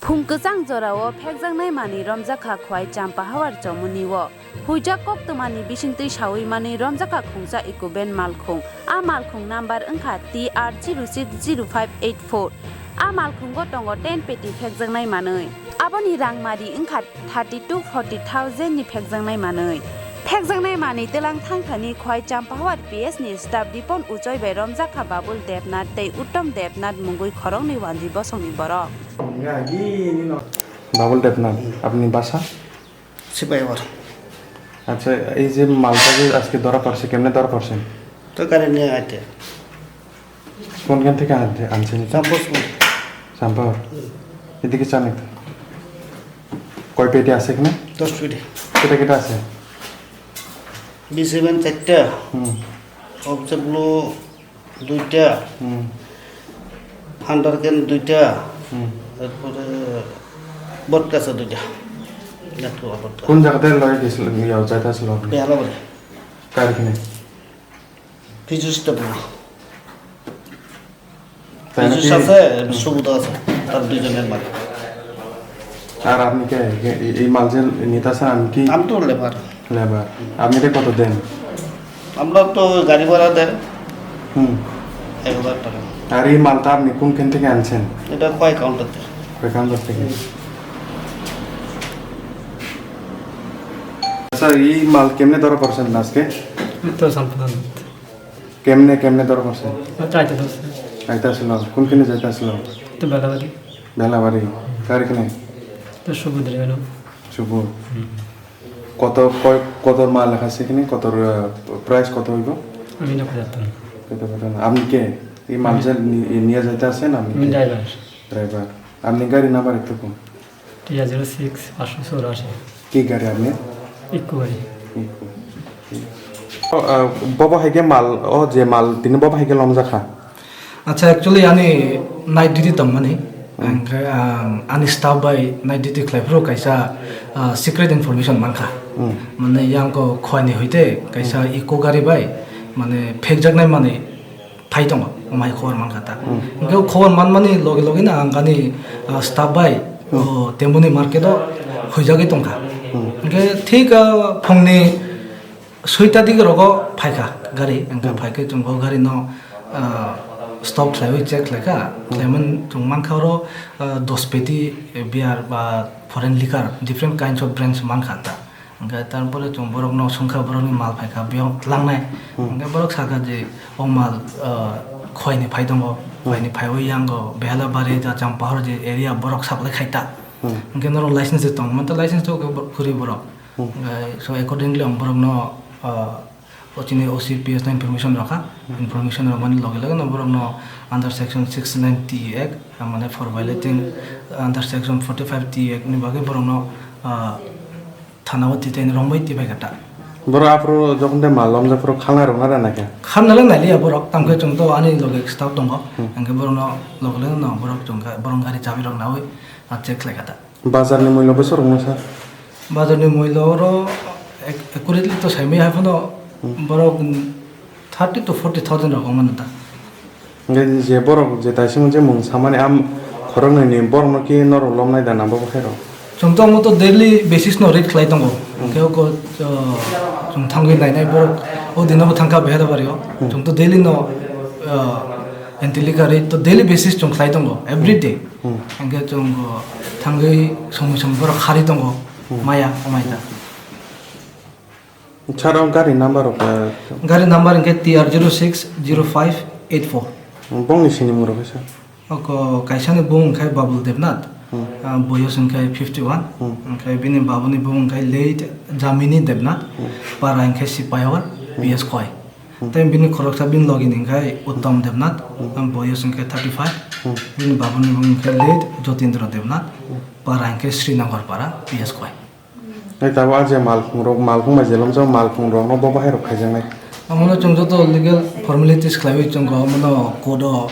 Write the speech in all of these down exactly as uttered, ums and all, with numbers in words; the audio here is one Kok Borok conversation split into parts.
Phung kwchang jorao phekjaknai manwi romjakha Khwai Champahawar chomoni o. Huijak koktwmani bisingtwi sawi manwi romjakha khungsa eco van malkhung. A malkhung number wngkha T R zero six zero five eight four. A malkhungo tongo ten peti phekjaknai manwi. Aboni rangmari wngkha thirty to forty thousand ni phekjaknai manwi. Phekjaknai manwi twlang thangthani Khwai Champahawar P S ni staff Ripon Uchoi bai romjakha Babul Debnath tei Uttom Debnath mungwi khoroknwi wanjwi bosongni borok. Babul Debnath, apni basa? Sipaiwar. আচ্ছা, এই যে মালটা যে আজকে ধরা পড়ছে, কেমনে ধরা পড়ছে? তো গাড়ি নিয়ে আইতে। কোনখান থেকে আনতে, আনছেন এটা? চাম্পাস মোড়। চাম্পাওর? হুম। এদিকে চান একটু। কয় পেটি আছে এখানে? দশ পেটি। কেটে কেটে আছে? বি সেভেন চারটা। হুম। অবজেক্ট ব্লু দুইটা। হুম। হান্টার ক্যান দুইটা। হুম। তারপরে বটগাছা দুইটা। লেটকো বটগাছা। কোন জায়গাতে লয়ে গেছিল, ইয়া, যাইতে আসলো আপনি? বেহালাবাড়ি। কার এখানে? ফিজিওস টেবল। তাই নাকি? ফিজিওস আছে, হুম। সুবোধ আছে, তার দুইজনের মালিক। আর আপনি কে, কে, এই, এই মাল যে নিতে আসেন, আপনি কি? আমি তো লেবার। লেবার। আপনি এটা কত দেন? আমরা তো গাড়ি ভাড়া দেন। হুম। এক হাজার টাকা। আর এই মালটা আপনি কোনখান থেকে আনছেন? এটা খোয়াই কাউন্টার থেকে। খোয়াই কাউন্টার থেকে। হুম। আচ্ছা, এই মাল কেমনে ধরা পড়ছেন আজকে? এই তো সাম্প্রদান। কেমনে, কেমনে ধরা পড়ছে? ও তো আইতে ধরছে। আইতে আসলো। কোনখানে যাইতে আসলো? তো বেলাবাড়ি। বেলাবাড়ি। কার এখানে? তো সুবোধ রে গেল। সুবোধ। হুম। কত, কয়, কত মাল লেখা আছে এখানে? কত, আহ, প্রাইস কত হইব? আমি না খোঁজাতাম। কত, কত না? আপনি কে? এই মাল আমি যে নি-, নিয়ে যাইতে আছেন, আপনি আমি কে? ড্রাইভার। ড্রাইভার। আপনি গাড়ি নাম্বার একটু কোন? T R zero six পাঁচশো চৌরাশি। কি গাড়ি আপনি? ইকো গাড়ি। ইকো। ও, আহ, বব হাইকে মাল, ও যে মাল, তিনি বব হাইকে লমজাখা? Acha, actually, ani night duty tongmani. Hmm. Ang khe, um, ani staff bai night duty khlai phuru kaisa, uh, secret information mankha. Hmm. Mane, yang ko khwani hoite kaisa Hmm. eco gari bai, mane, phekjaknai mani phai tongo, omai khobor mankha ta. Hmm. Hingke o khobor manmani loge loge no ang ani, ah, staff bai, Hmm. o, Temboni market o huijagwi tongkha. Hmm. Hingke thik, ah, phungni soita dik rogo phaikha gari, hingke Hmm. phaikhe chwng o gari no, ah, stop khlaiwi check khlaikha, Hmm. khlaimani chwng mankha oro, ah, dos peti beer ba foreign liquor, different kinds of brands mankha ta. Hingke tarpore chwng borokno swngkha, borokni mal phaikha, biyong tlangnai. Hmm. Hingke borok sakha je, o mal, ah, khwlaini phai tongo, Hmm. khwlaini phaiwi yango, Behalabari, Jacham, Pahor je area borok supply khaita. Hmm. Hingke norok license de tong, manta license to khe bo-, kwrwi borok. Hmm. Hingke so accordingly ang borokno, ah, o chini O C P S no information rokha. Hmm. Information rokmani loge loge no borokno under section six nine T Act, ah, mane for violating under section forty-five T Act ni bagwi borokno, ah, Thana o titeni romwi tibai kata. Borok aphuru jokhon de mal lomjak phuru khalnai rok na rana khe? Khalnai le nai liya borok, tamo khe chwng to ani loge staff tongo. Hmm. Hingke borokno loge loge no borok chwng kha, borok gari chabi rok nawi a check khlai kata. Bazar ni moilo bwswk rok no sa? Bazar ni moilo oro ac-, accurately to saimaya hai phano Hmm. borok thirty to forty thousand rok wngmano ta. Hingke je borok je taisimo je mung samani am khoroknwi ni borokno ki norok lomnai da nang bo khe rok? Chwng to omo to daily basis no read khlai tongo. Hmm. Hingke oko, uh, chwng thangwi nainai borok o dino bo thangkha Behalabari o. Hmm. Chwng to daily no, uh, Antelika read to daily basis chwng khlai tongo every day. Hmm. Hingke chwng, uh, thangwi somoi somoi borok khari tongo. Hmm. Maya, omai da. Sir, ang gari number rok, eh, Gari number hingke T R zero six zero five eight four. Bongni sinimung rok khe, sir? Oko kaisani bung hingke Babul Debnath, Hmm. ah, boyos hingke fifty one, Hmm. hingke bini babuni bung hingke late Jamini Debnath, Hmm. para hingke Sipaiwar, Hmm. P S Khoi. Hmm. Tei bini khoroksa bini logini hingke Uttom Debnath, Hmm. ah, boyos hingke thirty five, Hmm. bini babuni bung hingke late Jotindra Debnath, Hmm. para hingke Srinagar para, P S Khoi. Tei tabuk a je malkhung rok, malkhung bai je lomjak malkhung rok no bo bahai rok khaijaknai. Omono chwng joto legal formalities khlaiwi chwng kok omono court o,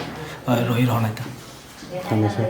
ah, rohir honai ta. Thangwi se.